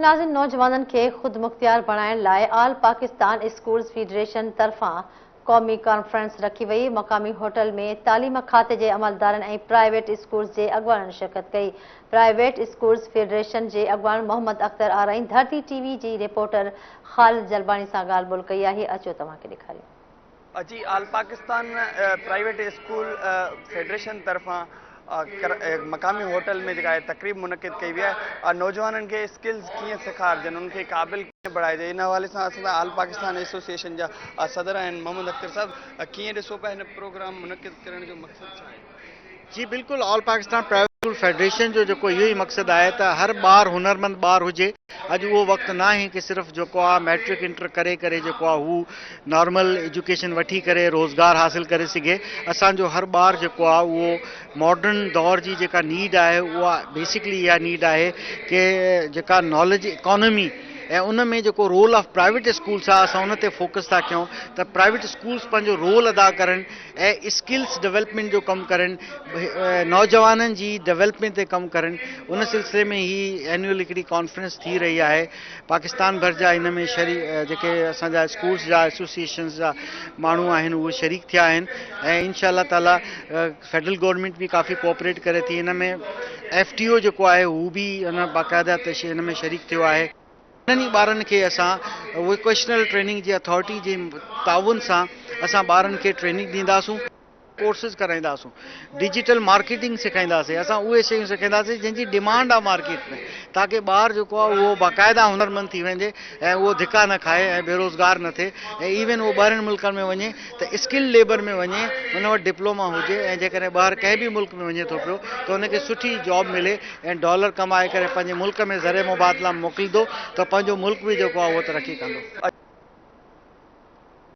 ناظرين نوجوانن کي خودمختيار بڻائڻ لاء آل پاڪستان اسڪولز فيڊريشن طرفان قومي ڪانفرنس رکي وئي، مقامي هوٽل ۾ تعليم کاتي جي عملدارن ۽ پرائيويٽ اسڪولز جي اڳواڻن شرڪت ڪئي. پرائيويٽ اسڪولز فيڊريشن جي اڳواڻ محمد اختر آرائين ڌرتي ٽي وي جي رپورٽر خالد جلباڻي سان ڳالهه ٻولهه ڪئي آهي، اچو توهان کي ڏيکاريون. جي آل پاڪستان پرائيويٽ اسڪول فيڊريشن طرفان مقامي هوٽل ۾ جيڪا آهي تقريب منعقد ڪئي وئي آهي نوجوانن کي اسڪلز ڪيئن سيکارجن انهن کي قابل ڪيئن بڻائجي ان حوالي سان اسان سان آل پاڪستان ايسوسيئيشن جا صدر آهن محمد اختر صاحب ڪيئن ڏسو پيا هن پروگرام منعقد ڪرڻ جو مقصد ڇا آهي؟ جي بلڪل آل پاڪستان پرائيويٽ اسڪول فيڊريشن جو جيڪو اهو ئي مقصد آهي ته هر ٻار هنرمند ٻار هجي اڄ اهو وقت ناهي ڪي صرف جيڪو آهي ميٽرڪ انٽر ڪري ڪري جيڪو آهي هو نارمل ايجوڪيشن وٺي ڪري روزگار حاصل ڪري سگهي اسان جو هر ٻار جيڪو آهي اهو ماڊرن دور جي جيڪا نيڊ آهي اها بيسڪلي اها نيڊ آهي ڪي جيڪا ناليج اڪانومي ۽ ان ۾ جيڪو رول آف پرائيويٽ اسڪولس آهي اسان ان تي فوڪس ٿا ڪيون ته پرائيويٽ اسڪولس پنهنجو رول ادا ڪرن ۽ اسڪلس ڊولپمينٽ جو ڪم ڪرن، نوجوانن جي ڊولپمينٽ تي ڪم ڪرن، ان سلسلي ۾ هي اينيول هڪڙي ڪانفرنس ٿي رهي آهي، پاڪستان ڀر جا ان ۾ شريڪ جيڪي اسان جا اسڪولس جا ايسوسيئيشنس جا ماڻهو آهن اهي شريڪ ٿيا آهن ۽ انشاء الله تعالي فيڊرل گورنمينٽ به ڪافي ڪوآپريٽ ڪري ٿي ان ۾ ايف ٽي او جيڪو آهي هو به ان باقاعده ان ۾ شريڪ ٿيو آهي. انهن ئي ٻارن کي اسان ووڪيشنل ٽريننگ جي اٿارٽي جي تعاون سان اسان ٻارن کي ٽريننگ ڏينداسون، ڪورسز ڪرائينداسون، ڊجيٽل مارڪيٽنگ سکائينداسين، اسان اهي شيون سکائينداسين جن جي ڊيمانڊ آهي مارڪيٽ ۾ تاڪه ٻار جيڪو آهي اهو باقاعده هنرمند ٿي وڃي ۽ اهو ڌڪا نه کائي ۽ بيروزگار نه ٿئي ۽ ايون اهو ٻاهرين ملڪن ۾ وڃي ته اسڪل ليبر ۾ وڃي ان وٽ ڊپلوما هجي ۽ جيڪڏهن ٻاهر ڪنهن به ملڪ ۾ وڃي ٿو پيو ته ان کي سٺي جاب ملي ۽ ڊالر ڪمائي ڪري پنهنجي ملڪ ۾ زر مبادله موڪليندو ته پنهنجو ملڪ به جيڪو آهي اهو ترقي ڪندو.